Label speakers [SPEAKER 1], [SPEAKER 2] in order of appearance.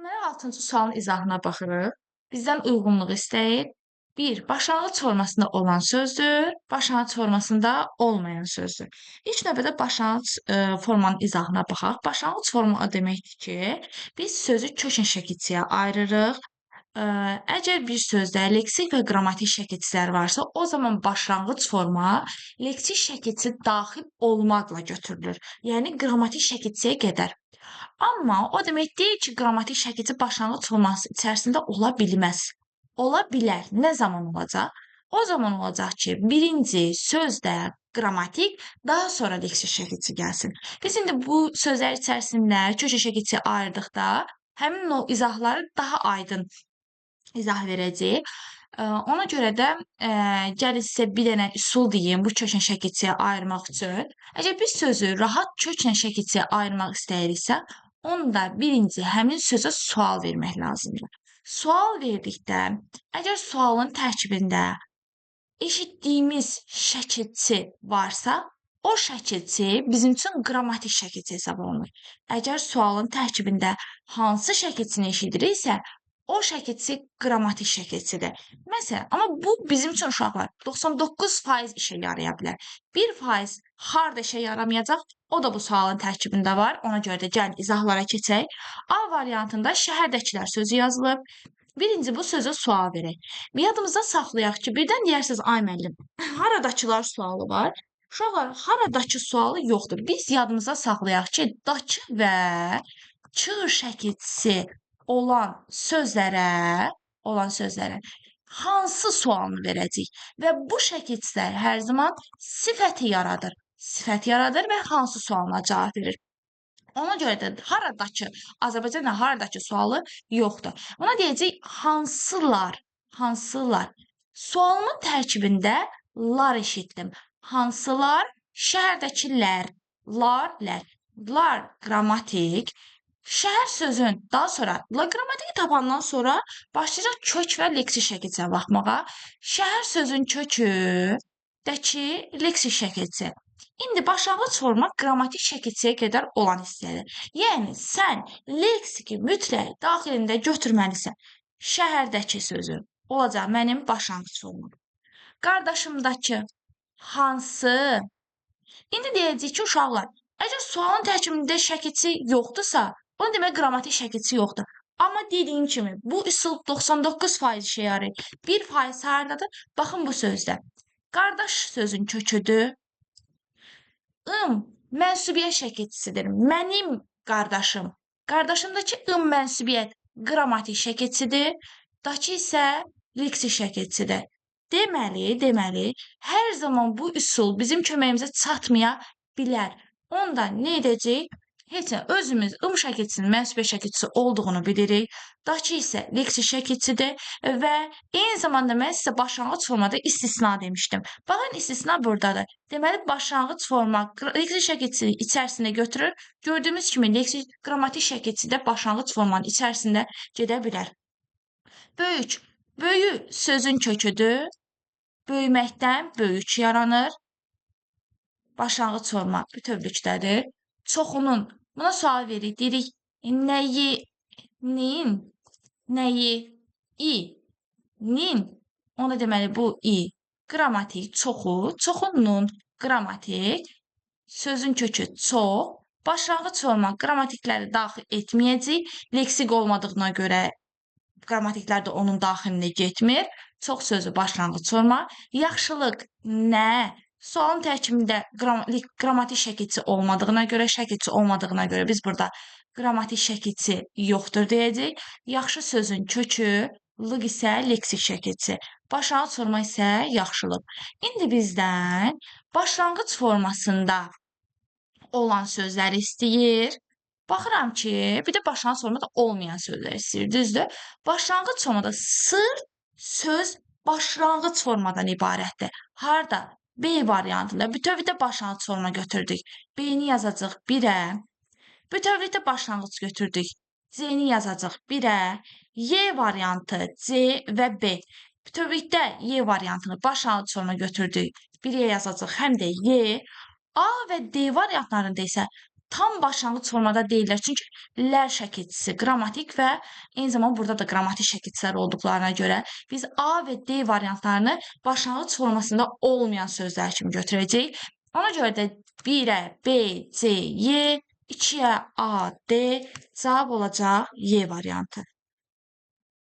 [SPEAKER 1] Deməli, 6-cı sualın izahına baxırıq. Bizdən uyğunluq istəyir. 1. Başlanğıc formasında olan sözdür, başlanğıc formasında olmayan sözdür. İlk növbədə başlanğıc formanın izahına baxaq. Başlanğıc forma o deməkdir ki, biz sözü kökən şəkilçiyə ayırırıq. Əgər bir sözdə leksik və qrammatik şəkilçilər varsa, o zaman başlanğıc forma leksik şəkilçi daxil olmaqla götürülür. Yəni qrammatik şəkilçiyə qədər. Amma o demək deyil ki, qrammatik şəkilçi başlanğıc forması içərisində ola bilməz. Ola bilər. Nə zaman olacaq? O zaman olacaq ki, birinci sözdə qrammatik, daha sonra leksik şəkilçi gəlsin. Biz indi bu sözlər içərisində kökə şəkilçi ayırdıqda həmin o izahları daha aydın izah verəcəyik. Ona görə də gəlin sizə bir dənə üsul deyim bu köklə şəkilçiyə ayırmaq üçün. Əgər biz sözü rahat köklə şəkilçiyə ayırmaq istəyiriksə, onda birinci həmin sözə sual vermək lazımdır. Sual verdikdə, əgər sualın tərkibində eşitdiyimiz şəkilçi varsa, o şəkilçi bizim üçün qrammatik şəkilçi hesab olunur. Əgər sualın tərkibində hansı şəkilçini eşidiriksə, o şəkilçi qrammatik şəkilçidir. Məsələn, amma bu bizim üçün uşaqlar 99% işə yaraya bilər. 1% harda işə yaramayacaq, o da bu sualın tərkibində var. Ona görə də gəlin izahlara keçək. A variantında şəhərdəkilər sözü yazılıb. Birinci bu sözə sual verək. Yadımızda saxlayaq ki, birdən deyərsiniz, ay müəllim, haradakılar sualı var. Uşaqlar, haradakı sualı yoxdur. Biz yadımızda saxlayaq ki, dakı və çı şəkilçisi olan sözlərə, hansı sualını verəcəyik? Və bu şəkilçilər hər zaman sifəti yaradır. Sifət yaradır və hansı sualına cavab verir. Ona görə də haradakı, Azərbaycanda haradakı sualı yoxdur. Buna deyəcəyik hansılar, hansılar. Sualımın tərkibində lar eşitdim. Hansılar? Şəhərdəkilər, lar, lər. Lar qrammatik. Şəhər sözün daha sonra la qrammatiki tapandan sonra başlayacaq kök və leksik şəkilçiyə baxmağa. Şəhər sözün kökü dəki leksik şəkilçi. İndi başlanğıc forma qrammatik şəkilçiyə qədər olan hissədir. Yəni sən leksiki mütləq daxilində götürməlisən. Şəhərdəki sözü olacaq mənim başlanğıc formam. Qardaşımdakı hansı? İndi deyəcəyik ki, uşaqlar, əgər sualın tərkibində şəkilçi yoxdursa, bunu demək qrammatik şəkilçi yoxdur. Amma dediyim kimi bu üsul 99% işə yarayır. 1% hardadır? Baxın bu sözdə. Qardaş sözün köküdür. Im mənsubiyyət şəkilçisidir. Mənim qardaşım. Qardaşımdakı ım mənsubiyyət qrammatik şəkilçidir. Dakı isə leksik şəkilçidir. Deməli, hər zaman bu üsul bizim köməyimizə çatmaya bilər. Onda nə edəcəyik? Heç nə, özümüz ım şəkilçisinin mənsubiyyət şəkilçisi olduğunu bilirik. Dakı isə leksik şəkilçidir və eyni zamanda mən sizə başlanğıc formada istisna demişdim. Baxın, istisna buradadır. Deməli, başlanğıc forma leksik şəkilçisini içərisində götürür. Gördüyümüz kimi leksik qrammatik şəkilçi də başlanğıc formanın içərisində gedə bilər. Böyük. Böyük sözün köküdür. Böyüməkdən böyük yaranır. Başlanğıc forma bütövlükdədir. Çoxunun. Buna sual veririk. Deyirik, nəyi, nin, nəyi, i, nin. Ona deməli, bu i qrammatik çoxu, çoxunun qrammatik, sözün kökü çox. Başlanğıc forma qrammatikləri daxil etməyəcəyik. Leksik olmadığına görə qrammatiklər də onun daxilində getmir. Çox sözü başlanğıc forma. Yaxşılıq nə? Sualın tərkibində qrammatik şəkilçi olmadığına görə, biz burada qrammatik şəkilçi yoxdur deyəcəyik. Yaxşı sözün kökü, lıq isə leksik şəkilçi. Başlanğıc forma isə yaxşılıq. İndi bizdən başlanğıc formasında olan sözləri istəyir. Baxıram ki, bir də başlanğıc formada olmayan sözlər istəyir, düzdür? Başlanğıc formada sırf söz başlanğıc formadan ibarətdir. Harda? B variantında bütövlükdə başlanğıc forma götürdük. B-ni yazacaq 1-ə. Bütövlükdə başlanğıc götürdük. C-ni yazacaq 1-ə. Y variantı C və B. Bütövlükdə Y variantını başlanğıc forma götürdük. 1-ə yazacaq həm də Y. A və D variantlarında isə Tam başlanğıc formada deyillər. Çünki lər şəkilçisi qrammatik və eyni zamanda burada da qrammatik şəkilçilər olduqlarına görə biz A və D variantlarını başlanğıc formasında olmayan sözlər kimi götürəcəyik. Ona görə də 1-ə B, C, Y, 2-yə A, D, cavab olacaq Y variantı.